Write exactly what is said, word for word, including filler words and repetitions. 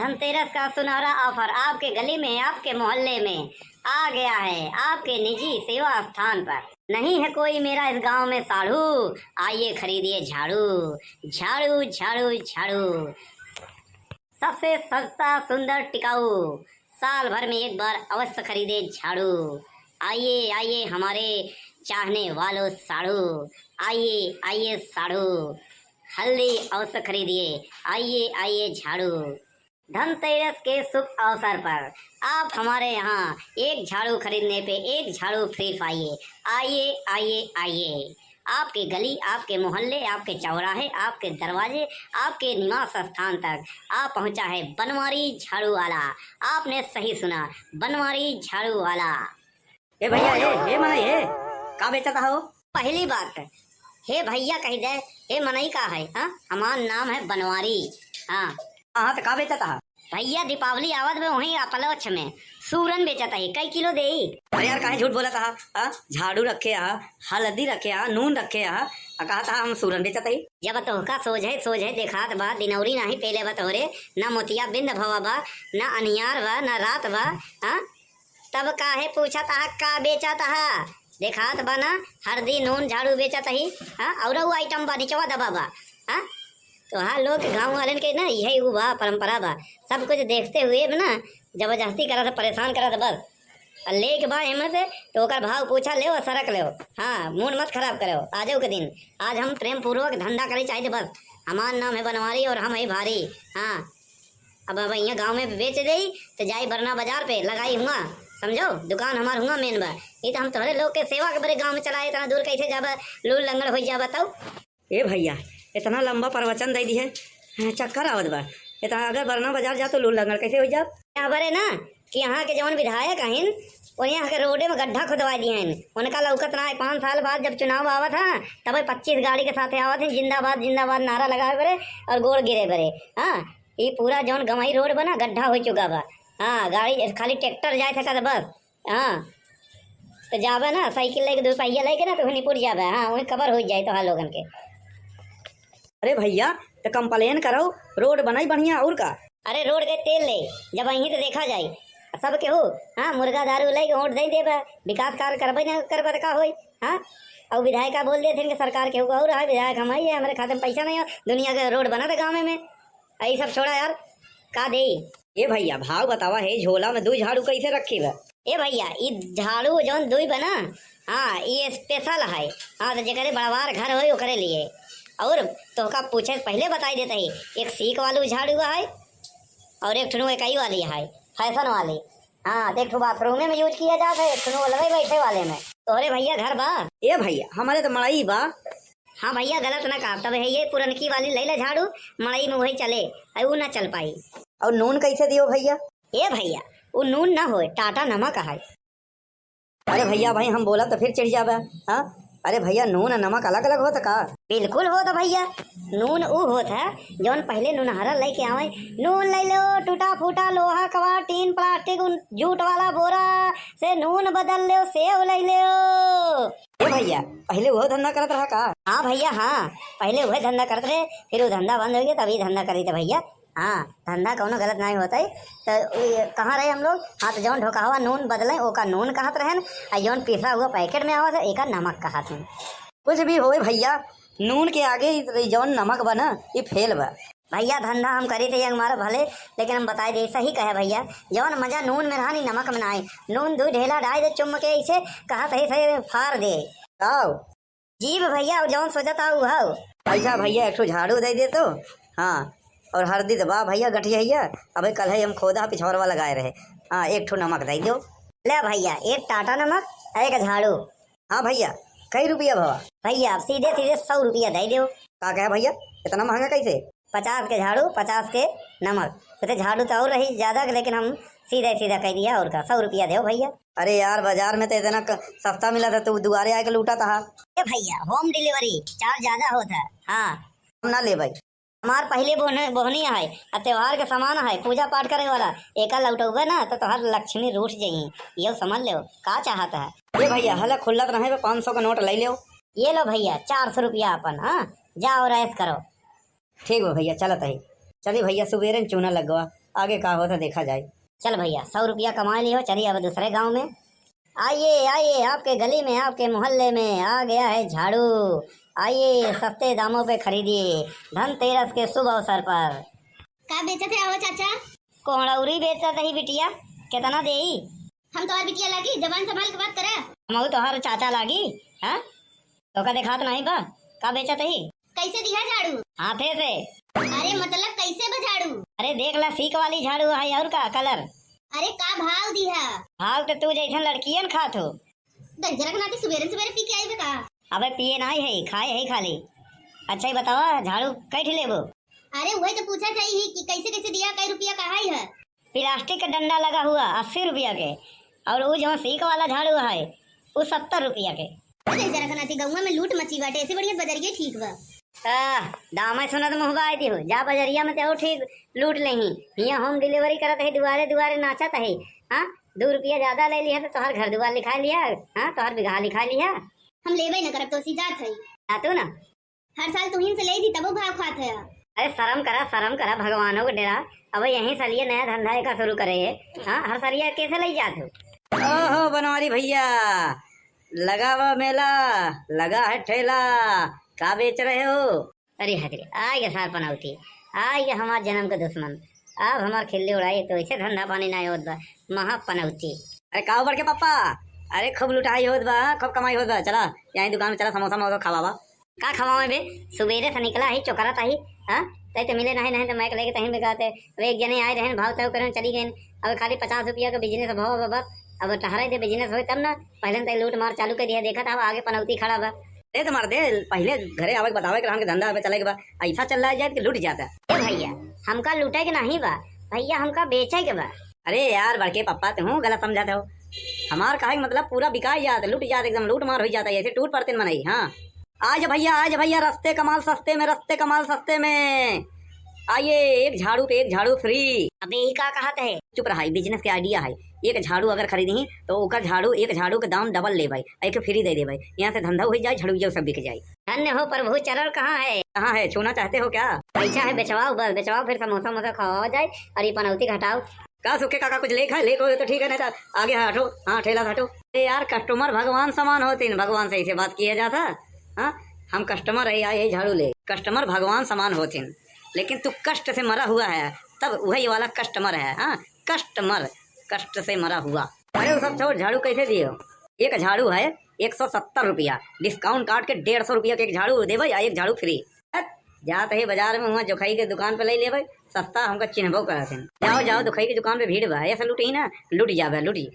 धनतेरस का सुनहरा ऑफर आपके गली में, आपके मोहल्ले में आ गया है, आपके निजी सेवा स्थान पर। नहीं है कोई मेरा इस गांव में साढ़ू, आइए खरीदिए झाड़ू, झाड़ू, झाड़ू, झाड़ू। सबसे सस्ता, सुंदर, टिकाऊ, साल भर में एक बार अवश्य खरीदे झाड़ू। आइए, आइए हमारे चाहने वालों साढ़ू, आइए, आइए साढ़ू, हल्दी अवश्य खरीदिए, आइए, आइए झाड़ू। धनतेरस के शुभ अवसर पर आप हमारे यहाँ एक झाड़ू खरीदने पे एक झाड़ू फ्री पाइए। आइए, आइए, आइए। आपके गली, आपके मोहल्ले, आपके चौराहे, आपके दरवाजे, आपके निवास स्थान तक आप पहुँचा है बनवारी झाड़ू वाला। आपने सही सुना, बनवारी झाड़ू वाला। ए भइया, ए, ए मनई, ए, का बेचत हो? पहली बात, हे भइया कहि दे, हे मनई का है, हाँ? हमार नाम है बनवारी, हाँ। हाँ, त का बेचत हो? भइया, दीपावली आवत बा, वहीं अपलक्ष में सूरन बेचत ही, कई किलो देई? अरे यार, काहे झूठ बोलत हा? हाँ? झाड़ू रखे हा, हल्दी रखे हा, नून रखे हा, आ कहत हा हम सूरन बेचत ही। जब तोहका सोझे सोझे देखात बा, दिनौरी नाही पेले बा तोहरे, ना मोतिया बिंद भवा बा, ना अनियार बा, ना रात बा, हाँ? तब काहे पूछत हा का बेचत हा? देखात बा ना, हरदी, नून, झाड़ू बेचत ही, हाँ? और ऊ आइटम बा, निचवा दबा बा, हाँ? तो हाँ, लोग के, गाँव वालन के ना यही ऊ बा, परंपरा बा, सब कुछ देखते हुए भी ना जबरदस्ती करत, परेशान करत बस। और लेके बा हिम्मत है तो ओकर भाव पूछा लेव और सरक लेव। हाँ, मूड मत खराब करेव। आजो के दिन, आज हम प्रेम पूर्वक धंधा करे चाहित बस। हमार नाम है बनवारी और हम है भारी। हाँ, अब, अब यहाँ गाँव में बेच देई, तो जाई बरना बाजार पे लगाई हुआ, समझो, दुकान हमार हुआ मेन बा। ये तो हम तोहरे लोग के सेवा के बरे गाँव में चलाए, इतना दूर कैसे जाबा, लूल लंगड़ हो जाबा तब। ए भइया, इतना लंबा प्रवचन दे दिहे, चक्कर आवत बा। इतना अगर बरना बाजार जा तो लूल लंगड़ कैसे हो जाब? यहाँ बरे ना कि यहाँ के जौन विधायक हइन, वो यहाँ के रोडे में गड्ढा खुदवा दिए हइन, उनका लौकत ना है। पाँच साल बाद जब चुनाव आवत है, तब पच्चीस गाड़ी के साथे आवत है, जिंदाबाद जिंदाबाद नारा लगावे बरे और गोड़ गिरे बरे। हाँ, ई पूरा जौन गंवई रोड बा ना, गड्ढा हो चुका बा। हाँ, गाड़ी खाली ट्रैक्टर जाए सकत बस। हाँ, तो जाबे ना साइकिल लेके, दो पहिया लेके ना, तो वहीं निपुट जाबे। हाँ, वहीं कवर हो जाए तो हाँ लोगन के। अरे भइया, तो कंप्लेन करो, रोड बनाई बढ़िया और का। अरे रोड के तेल ले, जब वहीं तो देखा जाए सब केहू। हाँ, मुर्गा दारू लेके वोट दे देबे, विकास कार्य करबे ना करबे तो का होई? हाँ, और विधायका बोल देते हैं कि सरकार केहू का और है, विधायक हम आई है, हमारे खाते में पैसा नहीं हो, दुनिया के रोड बना था गाँव में। यही सब छोड़ा यार, का देई? ए भइया, भाव बतावा है, झोला में दुई झाड़ू कैसे रखी बा? ए भइया, ई झाड़ू जौन दुई बा ना, हाँ, ई स्पेशल है। हाँ, तो जेकरे बड़वार घर होई ओकरे लिए। और तोहका पूछे से पहले बताई देत ही, एक सीक वालू झाड़ू है और एक ठुनु एकई वाली है, फैशन वाली। हाँ, तो एक ठो बाथरूमे में यूज किया जात है, एक ठो अलगे बैठे वाले में। तोहरे भइया घर बा? ए भइया, हमारे तो मड़ई बा। हाँ भइया, गलत ना कहा, तब है ये पुरनकी वाली ले ले झाड़ू, मड़ई में वही चले, अरे ऊ ना चल पाई। और नून कैसे दियो भइया? ए भइया, ऊ नून ना होए, टाटा नमक है। अरे भइया, भाई हम बोला तो फिर चिढ़ जाबे, हाँ? अरे भइया, नून और नमक अलग अलग होत का? बिल्कुल होत भइया, नून ऊ होत है जौन पहले नूनहरा लेके आवे, नून ले लो, टूटा फूटा लोहा कवा, टीन, प्लास्टिक, उन जूट वाला बोरा से नून बदल लो, सेव ले लो। ए भइया, पहले वो धंधा करत रहा का? हाँ भइया, हाँ, पहले वह धंधा करत रहे, फिर वो धंधा बंद हो गया, तभी धंधा करी थे भइया। हाँ, धंधा कौनो गलत नहीं होता है। तो ये कहाँ रहे हम लोग? हाँ, तो जौन ढोकहवा नून बदले, ओका नून कहत रहन, आ जौन पिसा हुआ पैकेट में आवत है, एका नमक कहत हैं। कुछ भी होए भइया, नून के आगे ई, ई जौन नमक बा ना, ई फेल बा। भइया, धंधा हम करी थे ये हमारा भले, लेकिन हम बताई दे, सही कहे भइया, जौन मजा नून में रहा, नी नमक में ना आए। नून दुई ढेला डाल दे चुम्म के, इसे कहत है, इसे फार दे। आओ। जी भइया, अब जौन सोचत हा, उ हाउ। पैसा भइया, एक ठो झाड़ू दे दे तो। हाँ, और हरदी तो बा भइया, गठिया भइया। अबे कल है हम खोदा पिछौरवा लगाए रहे। हाँ, एक ठो नमक दे दो। ले भइया, एक टाटा नमक, एक झाड़ू। हाँ भइया, कई रुपया भवा? भइया, अब सीधे सीधे सौ रुपया दे दो। का कहे भइया, इतना महंगा कैसे? पचास के झाड़ू, पचास के नमक। तो झाड़ू तो और रही ज्यादा, लेकिन हम सीधा सीधा कह दिया, और का, सौ रुपया दो भइया। अरे यार, बाजार में तो इतना क-, सस्ता मिला था, तू दुआरे आके लूटा था। ए भइया, होम डिलीवरी चार्ज ज्यादा होता है। हाँ। हम ना लेबै। हमार पहले बोहने-, बोहनी है, आ त्योहार के सामान है, पूजा पाठ करे वाला, एका लौटौबे ना तो तोहार लक्ष्मी रूठ जाई, ये समझ लो। का चाहत है? ए भइया, हला खुल्लत रहे बे, पाँच सौ का नोट ले लो। ये लो भइया, चार सौ रुपया अपन, हाँ, जाओ और ऐश करो। ठीक बा भइया, चलत ही। चली भइया, सुबेरे न चूना लगवा, आगे का होत है देखा जाए। चल भइया, सौ रुपया कमा लियो, चलिए अब दूसरे गाँव में। आइए, आइए, आपके गली में, आपके मोहल्ले में आ गया है झाड़ू। आइए, सस्ते दामों पे खरीदिए धनतेरस के शुभ अवसर पर। का बेचत है हो चाचा? कोहड़ौरी बेचत ही बिटिया, केतना देई? हम तोहार बिटिया लागी, जबान संभाल के बात करा। हमहू तोहार चाचा लागी, हाँ? तोका देखात नाहीं बा, का बेचत ही? कैसे दिहा झाड़ू? हाथे से। अरे मतलब कैसे बा झाड़ू? अरे देख ला, सीक वाली झाड़ू है, और का कलर? अरे का भाव दिहा? भाव तो तू जैसन लड़कियन खात हो। दहिजरा के नाती सुबेरे सुबेरे पी के आई बे का? अबे पिए नाहीं है, खाए है खाली। अच्छा ही बतावा, झाड़ू कै ठे लेबो? अरे वही तो पूछा चाहिए कि कैसे कैसे दिहा, कै रुपया का है? प्लास्टिक का डंडा लगा हुआ अस्सी रुपया के, और वो जो सीक वाला झाड़ू है वो सत्तर रुपया के। अरे जरा कनाती गौवा में लूट मची बाटे, ऐसे बढ़िया बजरिया ठीक बा। आह, दामे सुनत मुँह बाय दिहो, जा बजरिया में ते और ठीक लूट लेही। हियाँ होम डिलीवरी करत है, दुआरे दुआरे नाचत है। हाँ, दो रुपया ज्यादा ले लिहा तो तोहर घर दुआर लिखा लिहा, हाँ, तोहर बिगहा लिखा लिहा। हम लेबे न करब, तो सी जात है। आ तू ना। हर साल तुहिन से ले थी, तबो भाव खात है। अरे शर्म करा, शर्म करा, भगवानों को डरा। अब यहीं सलिए नया धंधा का शुरू करे है। हाँ, हर सलिए कैसे ले जात हो? ओहो बनवारी भइया, लगा हुआ मेला, लगा है ठेला, का बेच रहे हो? अरे हट रे, आइ गे सार पनौती, आइ गे हमार जनम के दुश्मन। अब हमार खिल्ली उड़ाई तो ऐसे धंधा पानी नाहीं होत बा, महा पनौती। अरे का हो बड़के पप्पा, अरे खूब लुटाई होत बा, खूब कमाई होत बा, चला यहीं दुकान में चला, समोसा वमोसा खवावा। का खवावे बे, सुबेरे से निकला ही चोकरत ही, हाँ? तै तो मिले नाहीं, नाहीं तो मैं लेके तहीं बेगाते। वे एक जने आए रहन, भाव ताव करन चली गइन। अब खाली पचास रुपया का बिजनेस भाव बा बस। अब टहराई दे बिजनेस होई तब ना, पहले तै लूट मार चालू कर दिया, देखत हवा आगे पनौती खड़ा बा। ए तो मर्दे, पहिले घरे आवे के बतावे के रहन के धंधा पे चले के बा, ऐसा चल रहा है जाए कि लूट जाता। ए भइया, हमका लूटे के नाहीं बा भइया, हमका बेचे के बा। अरे यार बड़के पप्पा, तुहूँ गलत समझत हो। हमार कहे के मतलब पूरा बिकाई जात, लूट जात, एकदम लूट मार हुई जाता, ऐसे टूट पड़ते मनई। हाँ, आज भइया, आज भइया, रस्ते कमाल सस्ते में, रस्ते कमाल सस्ते में। आइए, एक झाड़ू पे एक झाड़ू फ्री। अबे ई का कहत है? चुप रहा, ई बिजनेस के आइडिया है। एक झाड़ू अगर खरीदी तो ओकर झाड़ू, एक झाड़ू के दाम डबल लेबै, एक फ्री दे देबै। यहाँ से धंधा हुई जाए, झाड़ू जो सब बिक जाए। धन्य हो प्रभु, चरण कहाँ है? कहाँ है, छूना चाहते हो क्या? पैसा है, बेचवाओ बस, बेचवाओ, फिर समोसा वमोसा खवावा जाए और ये पनौती घटाओ। का सुखे काका कुछ लेख है? लेख हो तो ठीक है, नहीं तो आगे हटो। हाँ, ठेला से हटो। अरे यार, कस्टमर भगवान समान होते हैं, भगवान से ऐसे बात किया जाता। हाँ, हम कस्टमर है, आए यही झाड़ू ले। कस्टमर भगवान समान होते हैं, लेकिन तू कष्ट से मरा हुआ है, तब वही वाला कस्टमर है। हाँ, कस्टमर, कष्ट से मरा हुआ। अरे वो सब छोड़, झाड़ू कैसे दिए हो? एक झाड़ू है एक सौ सत्तर रुपया, डिस्काउंट काट के डेढ़ सौ रुपया के एक झाड़ू देबै या एक झाड़ू फ्री। हट, जात है बाजार में, हुआँ जोखाई के दुकान पे ले लेबै, सस्ता हमका चिन्हबो करत हैं। जाओ, जाओ, जोखाई के दुकान पे भीड़ बा, ऐसा लूटी ना, लूट जाबे, लूटी।